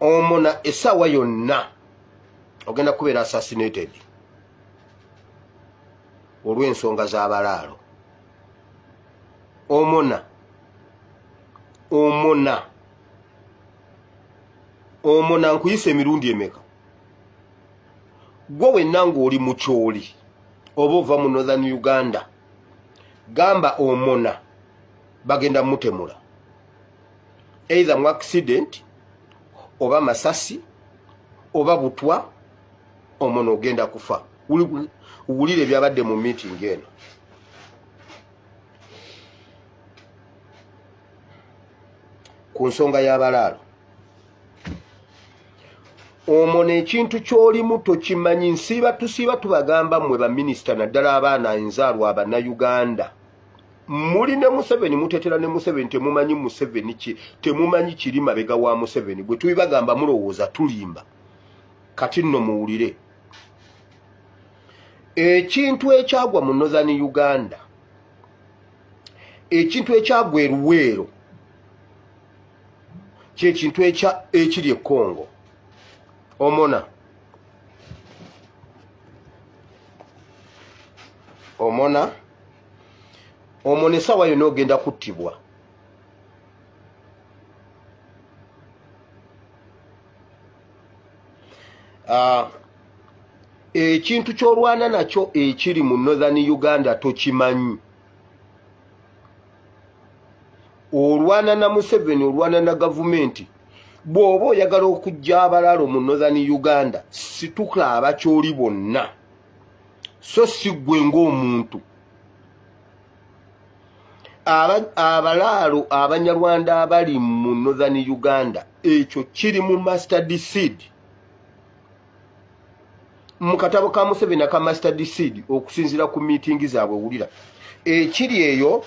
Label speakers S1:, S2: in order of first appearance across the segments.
S1: Omona essaawa yonna ogenda kubeera assassinated olw'ensonga z'abalaalo. Omona, omona, omona, nkuyisa emirundi emeka? Gwe wenna ng'oli mukyoli oba ova mu Northern Uganda, gamba Omona bagenda mutemula either mu accident oba masasi oba butwa. Omona ogenda kufa. Wulire ebyabadde mu meeting eno. Ku nsonga y'abalaalo, omwo ekintu ky'olimu tokimanyi. Nsiiba tusiiba tubagamba mmwe baminisita, naddala abaana enzaalwa Abannayuganda, muli ne Museveni, mutetera ne Museveni, temumanyi Museveni ki, temumanyi kiri mabega wa Museveni. Bwe tubibagamba mulowooza tulimba. Kati nno muwulire ekintu ekyagwa mu Northern Uganda, ekintu ekyagwa eruweero kyekintu ekiri e Congo. Omona, omona, omona, essaawa yonna ogenda kuttibwa. Ekintu ky'olwana nakyo ekiri mu Northern Uganda tokimanyi. Olwana na Museveni, olwana na gavumenti. Bw'oba oyagala okujja abalaalo mu Northern Uganda, situka abakyoli bonna, so si ggwe ng'omuntu. Abalaalo Abanyarwanda abali mu Northern Uganda, ekyo kiri mu mustard seed, mu katabo ka Museveni aka mustard seed, okusinziira ku miitingi zaabwe. Wulira ekiri eyo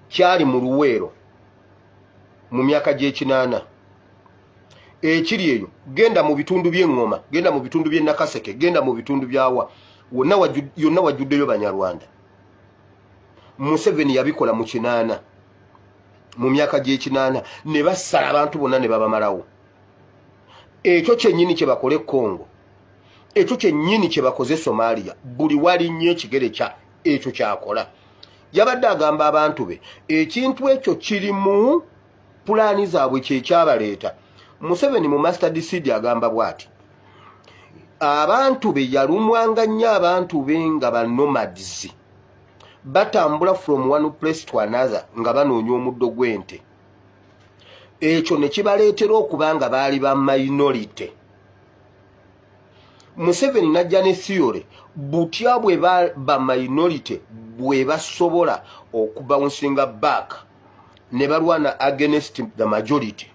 S1: kyali mu Luweero mu myaka gy'ekinaana. Ekiri eyo, genda mu bitundu by'eŋŋoma, genda mu bitundu by'e Nakaseke, genda mu bitundu byawa wonna, yonna wajjuddeyo Banyarwanda. Museveni yabikola mu 80, mu myaka gy'ekinaana, ne basala abantu bonna ne babamalawo. Ekyo kyennyini kye bakole Congo, ekyo kyennyini kye bakoze Somalia. Buli wali nnyo ekigere kya ekyo kyakola. Yabadde agamba abantu be ekintu ekyo kiri mu pulaani zaabwe, kyekyabaleeta. Museveni mu mustard seed agamba bw'ati: abantu be yalumwanga nnyo, abantu be nga ba nomads, batambula from one place to another nga banoonya omuddo gw'ente. Ekyo ne kibaleetera okuba nga baali ba minority. Museveni najja ne theory butya bwe ba minority bwe basobola okubouncinga back ne balwana against the majority.